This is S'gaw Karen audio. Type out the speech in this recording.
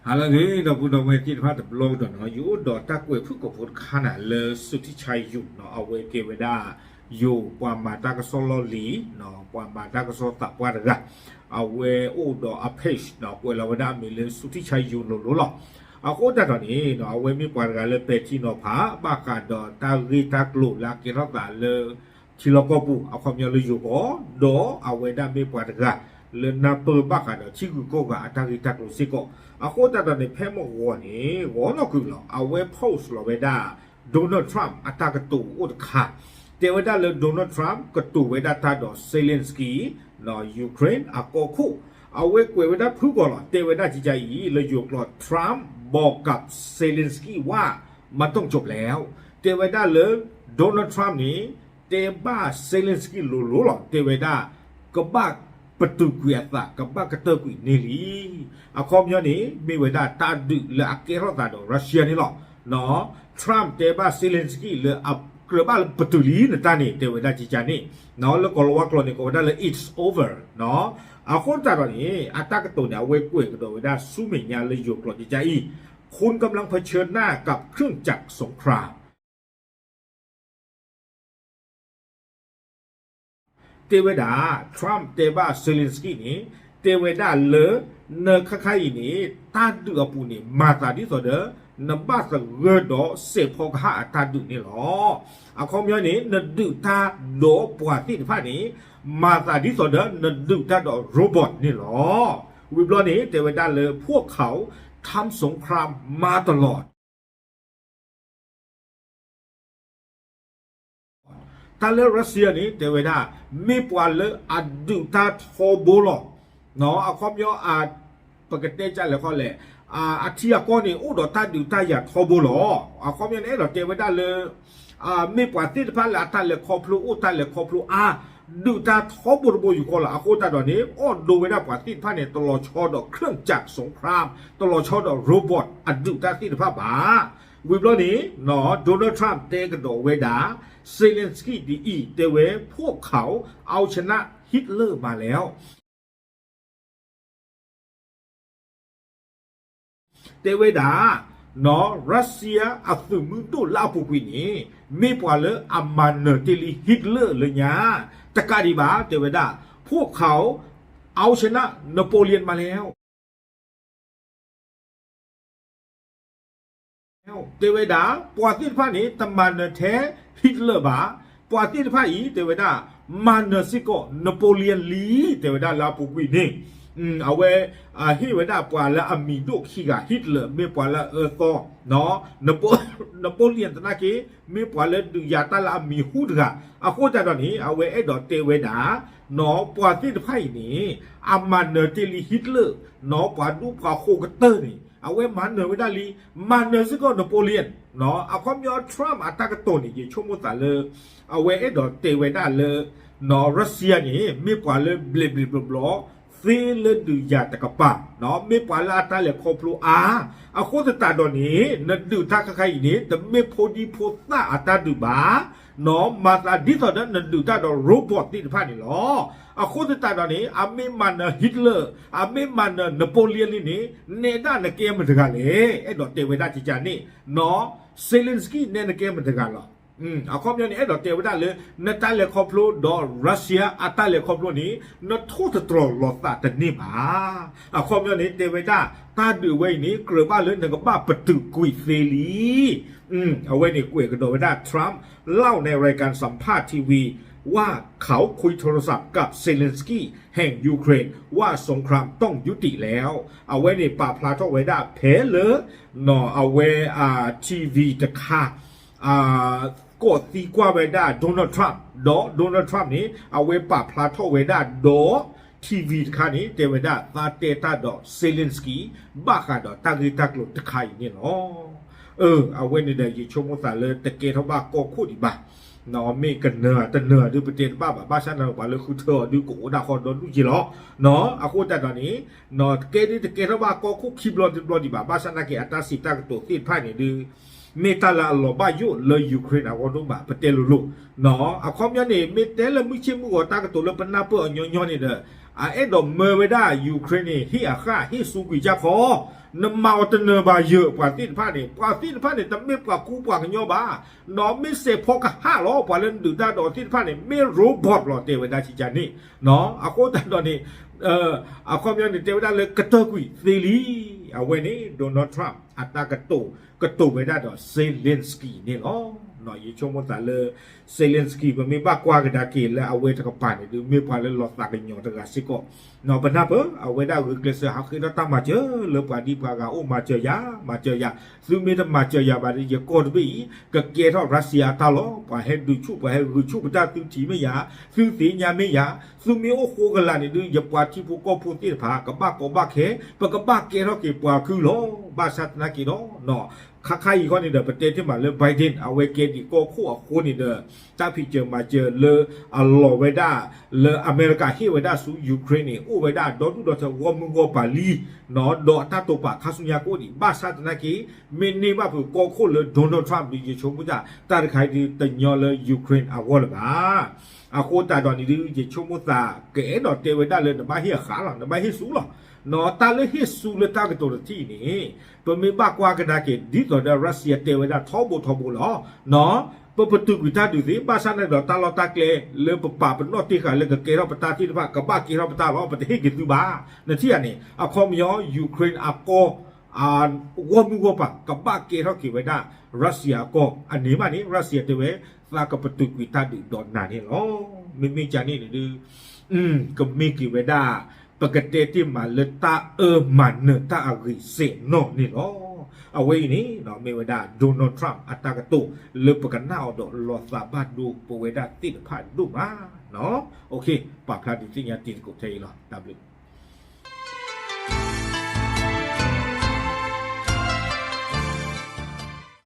ဟါလၢအဂ့ၤ ဒီပုၢ်ဒီဝဲၢ်သ့ၣ်တဖၣ်တဘျီကဒီးနီၤ, ယအိၣ်ဒီးတၢ်ကွဲးဖုၣ်ကိာ်ဖိတခါန့ၣ် လၢ Hsu Htee Chai Yun နီၤ, အဝဲကဲဝဲဒၣ် ယိၤပှၤမၤတၢ်ကစီၣ်လီၢ်လံၤနီၤ, ပှၤမၤတၢ်ကစီၣ်သးပှၢ်တဂၤ, အဝဲအိၣ်ဒီးအ page နီၤ, ကွဲးလီၤဝဲဒၣ်အမံၤလၢ Hsu Htee Chai Yun လိၤလိၤလီၤ. အဃိသတးဒီးန့ၣ်နီၤ, အဝဲမ့ၢ်ပှၤတဂၤလၢပဲာ်ထံနီၤဖး ဘၣ်ဃးဒီးတၢ်ဂ့ၢ်တၢ်ကျိၤလၢအကဲထီၣ်သးလၢ ထံလီၢ်ကီၢ်ပူၤ အခီပညီလၢယိၤကီၢ်, ဒီးအဝဲဒၣ်မ့ၢ်ပှၤတဂၤလၢနၢ်ပၢၢ်ဘၣ်ဃးဒီးထံဂုၤကီၢ်ဂၤအတၢ်ဂ့ၢ်တၢ်ကျိၤစ့ၢ်ကီး. အဃိသတးဒီးန့ၣ် ဖဲမုၢ်ဂီၤန့ၣ် ဂီၤနီၢ်ကုၤလီၤ အဝဲ post လီၤဝဲဒၣ် Donald Trump အတၢ်ကတိၤအိၣ်တခါ, တဲဝဲဒၣ်လၢ Donald Trump ကတိၤဝဲဒၣ်တၢ်ဒီး Zelensky နီၤ, Ukraine အကီၢ်ခိၣ်, အဝဲကွဲးဝဲဒၣ်ဖုၣ်ကိာ်လီၤ, တဲဝဲဒၣ်ကကါအံၤ လၢယိၤကျိာ် Trump บอกกับ Zelensky ว่า ไม่ต้องจบแล้ว တဲဝဲဒၣ်လၢ Donald Trump န့ၣ် တဲဘၣ် Zelensky လိၤလိၤလီၤ, တဲဝဲဒၣ် ကဘၣ်ပတုာ်ကွံာ်အသး, ကဘၣ်ကတၢၢ်ကွံာ်န့ၢ်လံ. အခီပညီန့ၣ် မ့ၢ်ဝဲဒၣ်တၢ်ဒုးလၢအကဲထီၣ်သးဒီး Russia န့ၣ်လီၤ. Trump တဲဘၣ် Zelensky လၢအကြၢးဘၣ်လၢပတုာ်လံနတၢ်န့ၣ် တဲဝဲဒၣ်ကကါန့ၣ်, လၢကီၤလၤဝါကျိာ်န့ၣ် ကိးဝဲဒၣ်လၢ it's over နီၤ. အဃိသတးဒီးန့ၣ် အတၢ်ကတိၤန့ၣ် အဝဲကွဲးကဒီးဝဲဒၣ်ဆူမဲာ်ညါလၢယိၤကျိာ်ကကါအံၤ คุณกำลังเผชิญหน้ากับเครื่องจักรสงคราม တဲဝဲဒၣ် Trump တဲဘၣ် Zelensky န့ၣ် တဲဝဲဒၣ်လၢ နခါခါအံၤန့ၣ် တၢ်ဒုးအပူၤန့ၣ် မၤသးဒ်သိးဒီး နဘၣ်သဂၢၢ်ဒီးစဲးဖီကဟၣ်အတၢ်ဒုးန့ၣ်လီၤ. အခီပညီန့ၣ် နဒုးတၢ်ဒီးပှၤသ့ၣ်တဖၣ်န့ၣ် မၤသးဒ်သိးဒီး နဒုးတၢ်ဒီး robot န့ၣ်လီၤ. ဝံၤဘျီန့ၣ် တဲဝဲဒၣ်လၢ พวกเขาทำสงครามมาตลอด တၢ်လၢ Russia န့ၣ် တဲဝဲဒၣ် မ့ၢ်ပှၤလၢအဒုးတၢ်ထီဘိလီၤ. အခီပညီ ပကတဲဒ်လဲၣ်ဃီလဲၣ်, အထံအကီၢ်န့ၣ် အိၣ်ဒီးတၢ်ဒုးတၢ်ယၤထီဘိလီၤ. အခီပညီန့ၣ် အဲၣ်ဒိးတဲဝဲဒၣ်လၢ မ့ၢ်ပှၤသ့ၣ်တဖၣ်လၢအတၢ်လဲၤခီဖျိအိၣ်တၢ်လဲၤခီဖျိအါ, ဒုးတၢ်ထီဘိတဘိယူၢ်ဃီလီၤ. အဃိသတးဒီးန့ၣ် အီၣ်ဒိဝဲဒၣ်ပှၤသ့ၣ်တဖၣ်န့ၣ် တလီၤဆီဒီး เครื่องจักรสงคราม တလီၤဆီဒီး robot အဒုးတၢ်သ့ၣ်တဖၣ်ဘၣ်. ဝံၤဘျီန့ၣ် Donald Trump တဲကဒီးဝဲဒၣ် Zelensky ဒ်အံၤ တဲဝဲ พวกเขาเอาชนะฮิตเลอร์มาแล้ว တဲဝဲဒၣ် Russia အသုးမုၢ်ဒိၣ်လၢအပူၤကွံာ်န့ၣ် မ့ၢ်ပှၤလၢအမၤနၢၤတ့ၢ်လံ Hitler လၢညါ, တကးဒံးဘၣ် တဲဝဲဒၣ် พวกเขาเอาชนะนโปเลียนมาแล้ว တဲဝဲဒၣ် ပှၤသ့ၣ်တဖၣ်န့ၣ် တမၤနၢၤထဲ Hitler ဘၣ်, ပှၤသ့ၣ်တဖၣ်အံၤ တဲဝဲဒၣ် မၤနၢၤစ့ၢ်ကီး Napoleon လံ, တဲဝဲဒၣ်လၢအပူၤကွံာ်န့ၣ် အဝဲ ဟ့ၣ်ဝဲဒၣ်ပှၤလၢအမံၤဒိၣ်ခံဂၤ Hitler မ့ၢ်ပှၤလၢအအၢသီ, Napoleon သနာ်က့ မ့ၢ်ပှၤလၢဒုးယၤတၢ်လၢအမံၤဟူတဂၤ, အဃိသတးဒီးန့ၣ် အဝဲအဲၣ်ဒိးတဲဝဲဒၣ် ပှၤသ့ၣ်တဖၣ်အံၤန့ၣ် အမၤနၢၤတ့ၢ်လံ Hitler ပှၤဒူပှၤဃိၤကတၢၢ်န့ၣ် အဝဲမၤနၢၤဝဲဒၣ်လံ, မၤနၢၤစ့ၢ်ကီး Napoleon အခီပညီ Trump အတၢ်ကတိၤန့ၣ် ယဆိကမိၣ်သးလၢ အဝဲအဲၣ်ဒိးတဲဝဲဒၣ်လၢ Russia န့ၣ် မ့ၢ်ပှၤလၢဘျဲးဘျဲးဘျီဘျီ သ့လၢဒုးယၤတကပၤ, မ့ၢ်ပှၤလၢအတၢ်လဲၤခီဖျိအါ, အဃိသတးဒီးန့ၣ် နဒုးတၢ်ခါခါအံၤန့ၣ် တမ့ၢ်ဖိဒံဖိသၣ်အတၢ်ဒုးဘၣ်, မၤသးဒ်သိးဒီးနဒုးတၢ်ဒီး robot သ့ၣ်တဖၣ်န့ၣ်လီၤ. အဃိသတးဒီးန့ၣ် အမ့ၢ်မၤနၢၤ Hitler, အမ့ၢ်မၤနၢၤ Napoleon လံန့ၣ် နဲဒၣ်နကဲမတၤတဂၤလဲၣ်, အဲၣ်ဒိးတဲဝဲဒၣ်ကကန့ၣ်, Zelensky နဲနကဲမတၤတဂၤလီၤ. အခီပညီန့ၣ် အဲၣ်ဒိးတဲဝဲဒၣ်လၢ နတၢ်လဲၤခီဖျိဒီး Russia အတၢ်လဲၤခီဖျိန့ၣ် နထိၣ်သတြီၤလီၤသးတန့ၢ်ဘၣ်. အခီပညီန့ၣ် တဲဝဲဒၣ် တၢ်ဒုးဝဲအံၤန့ၣ် ကြၢးဘၣ်လၢနကဘၣ်ပတုာ်ကွံာ်သ့လံ. အဝဲန့ၣ်ကွဲးကဒီးဝဲဒၣ် Trump เล่าในรายการสัมภาษณ์ทีวี ว่าเขาคุยโทรศัพท์กับเซเลนสกี้แห่งยูเครนว่าสงครามต้องยุติแล้ว အဝဲန့ၣ်ပာ်ဖျါထီၣ်ဝဲဒၣ်ဖဲလၢ အဝဲ TV တခါ ကိးသံကွၢ်ဝဲဒၣ် Donald Trump ဒီး Donald Trump န့ၣ် အဝဲပာ်ဖျါထီၣ်ဝဲဒၣ်ဒီး TV တခါန့ၣ် တဲဝဲဒၣ်သးတဲတၢ်ဒီး Zelensky ဘၣ်ဃးဒီးတၢ်ဂ့ၢ်တၢ်ကျိၤတခါအံၤန့ၣ်လီၤ. အဝဲန့ၣ်ဒီး ယဆိကမိၣ်သးလၢတကဲထီၣ်ဘၣ်ကီၢ်ခိၣ်ဒံးဘၣ်, မ့ၢ်ကနၢၤတနၢၤဒုးပတဲတဘၣ်ဘၣ်, ဘၣ်ဆၣ်န့ၣ် ပှၤလၢဃုထၢအီၤဒုးကအိၣ်ဒၣ်ဃီဒီဒူၣ်က့ၤလီၤ. အဃိသတးဒီးန့ၣ် ကဲဒ်တကဲထီၣ်ဘၣ်ကီၢ်ခိၣ်ခံဘျီတဘျီဒံးဘၣ်, ဘၣ်ဆၣ်သနာ်က့ အတၢ်စံးတၢ်ကတိၤသ့ၣ်တဖၣ်န့ၣ်ဒုး မ့ၢ်တၢ်လၢအလီၤဘၣ်ယိၣ်လၢ Ukraine အဂီၢ်ဒိၣ်မး ပတဲလိၤလိၤ. အခီပညီန့ၣ် မ့ၢ်တဲလၢမုၢ်ဆ့ၣ်မုၢ်ဂီၤတၢ်ကတိၤလၢပနၢ်ပၢၢ်အီၤညီညီန့ၣ်ဒီး အအဲၣ်ဒိးမၢဝဲဒၣ် Ukraine န့ၣ် ဟ့ၣ်အဃၣ် ဟ့ၣ်စူးကွံာ်ကၢ်ခီ, နမၤအီၤတနၢၤဘၣ်ယၢၤ ပှၤသ့ၣ်တဖၣ်န့ၣ်, ပှၤသ့ၣ်တဖၣ်န့ၣ် တမ့ၢ်ပှၤကူပှၤကညီဘၣ်, ဒီးမ့ၢ်စဲးဖီကဟၣ်လီၤ. ပှၤလၢနဒုးတၢ်ဒီးသ့ၣ်တဖၣ်န့ၣ် မ့ၢ် robot လီၤ တဲဝဲဒၣ် Xi Jinping န့ၣ်. အဃိသတးဒီးန့ၣ် အခီပညီန့ၣ် တဲဝဲဒၣ်လၢကတၢၢ်ကွံာ်သ့လံ. အဝဲန့ၣ် Donald Trump အတၢ်ကတိၤ ကတိၤဝဲဒၣ်ဒီး Zelensky န့ၣ်လီၤ. ယဆိကမိၣ်သးလၢ Zelensky ပမ့ၢ်ဘၣ်ကွၢ်ကဒါက့ၤလၢအဝဲတကပၤန့ၣ်ဒီး မ့ၢ်ပှၤလၢလီၤသးကညီၤတဂၤစ့ၢ်ကီး. ပနၢ်ပၢၢ် အဝဲဒၣ်ဂုာ်ကျဲးစၢးဟးဃ့ထီၣ်တၢ်မၤစၢၤလၢပှၤဒ်ပှၤဂၤအိၣ် မၤစၢၤယၤ, မၤစၢၤယၤ, သုမ့ၢ်တမၤစၢၤယၤဘၣ်ဒီး ယကီၢ်တဘ့ၣ်အံၤ ကကဲထီၣ် Russia အတၢ်လီၤ. ပှၤဟဲဒုးဆူၣ် ပှၤဟဲဂုာ်ဆူၣ်ပတၢ်သုထံၣ်မ့ၢ်ယၤ, သုသ့ၣ်ညါမ့ၢ်ယၤ, သုမ့ၢ်အိၣ်ဃိကလာ်န့ၣ်ဒီး ယပှၤထံဖိကီၢ်ဖိသ့ၣ်တဖၣ် ကဘၣ်ကီဘၣ်ခဲ, ပကဘၣ်ကဲထီၣ်က့ၤပှၤခုလီၤ. ဘၣ်ဆၣ်သနာ်က့ဒီး ခါခါအံၤဃီန့ၣ်ဒီး ပတဲတ့ၢ်မးလၢ Biden အဝဲကဲဒံးကီၢ်ခိၣ်အဃိန့ၣ်ဒီး တၢ်ဖံးစၢၤမၤစၢၤလၢအလီၤဝဲဒၣ် လၢအမဲရကၤဟ့ၣ်ဝဲဒၣ်ဆူ Ukraine န့ၣ် အိၣ်ဝဲဒၣ်ဒီဒူၣ်ဒီထၢဂီၢ်မုၢ်ဂီၢ်ပၤလံ, ဒီးအတၢ်တိာ်ပာ်ခါဆူညါကအိၣ်ဒံး. ဘၣ်ဆၣ်သနာ်က့ မ့ၢ်န့ၢ်ဘၣ်ဖုးကီၢ်ခိၣ်လၢ Donald Trump ဒီး ယဆိကမိၣ်တၢ် တၢ်တခါအံၤဒုးတညီလၢ Ukraine အဂီၢ်လၢၤဘၣ်. အဃိသတးဒီးန့ၣ်ဒုး ယဆိကမိၣ်သး ကအဲၣ်ဒိးတဲဝဲဒၣ်လၢ နဘၣ်ဟ့ၣ်အဃၣ်လီၤ, နဘၣ်ဟ့ၣ်စူးလီၤ. တၢ်လၢဟ့ၣ်စူးလၢတၢ်ကတိၤတထံၣ်အံၤန့ၣ် ပမ့ၢ်ဘၣ်ကွၢ်ကဒါက့ၤ ဒ်သိးဒီး Russia တဲဝဲဒၣ်ထီဘိထီဘိလီၤ. ပပတုာ်ကွံာ်တၢ်ဒုးသ့ ဘၣ်ဆၣ်န့ၣ်ဒီး တၢ်လီၢ်တၢ်ကျဲလၢပပာ်ပနီၣ်တ့ၢ်ဃာ်လၢကကဲထီၣ်ပတၢ်သ့ၣ်တဖၣ် ကဘၣ်ကဲထီၣ်ပတၢ်လီၤ. ပတဟ့ၣ်က့ၤသုဘၣ်. နထံၣ်ဧါန့ၣ် အခီပညီ Ukraine အကီၢ် ဂီၢ်မုၢ်ဂီၢ်ပၤ ကဘၣ်ကဲထီၣ်က့ၤဝဲဒၣ် Russia အကီၢ်. အန့ၣ်မးန့ၣ် Russia တဲဝဲ သးကပတုာ်ကွံာ်တၢ်ဒုးဒီးနၤန့ၣ်လီၤ. မ့မ့ၢ်ကန့ၣ်န့ၣ်ဒုး ကမ့ၢ်က့ၤဝဲဒၣ် ပကတဲတ့ၢ်မးလၢတၢ်အၢမၤနၢၤတၢ်အဂ့ၤစဲးနီၣ်န့ၣ်လီၤ. အဝဲအံၤန့ၣ် မ့ၢ်ဝဲဒၣ် Donald Trump အတၢ်ကတိၤလၢပကနၣ်အီၤဒီးလီၤသးဘၣ်ဒိပဝဲဒၣ်သ့ၣ်တဖၣ်ဒိၣ်မး. ပာ်ဖျါဒုးသ့ၣ်ညါတံၤသကိးထဲအံၤလီၤ. တၢ်ဘျုး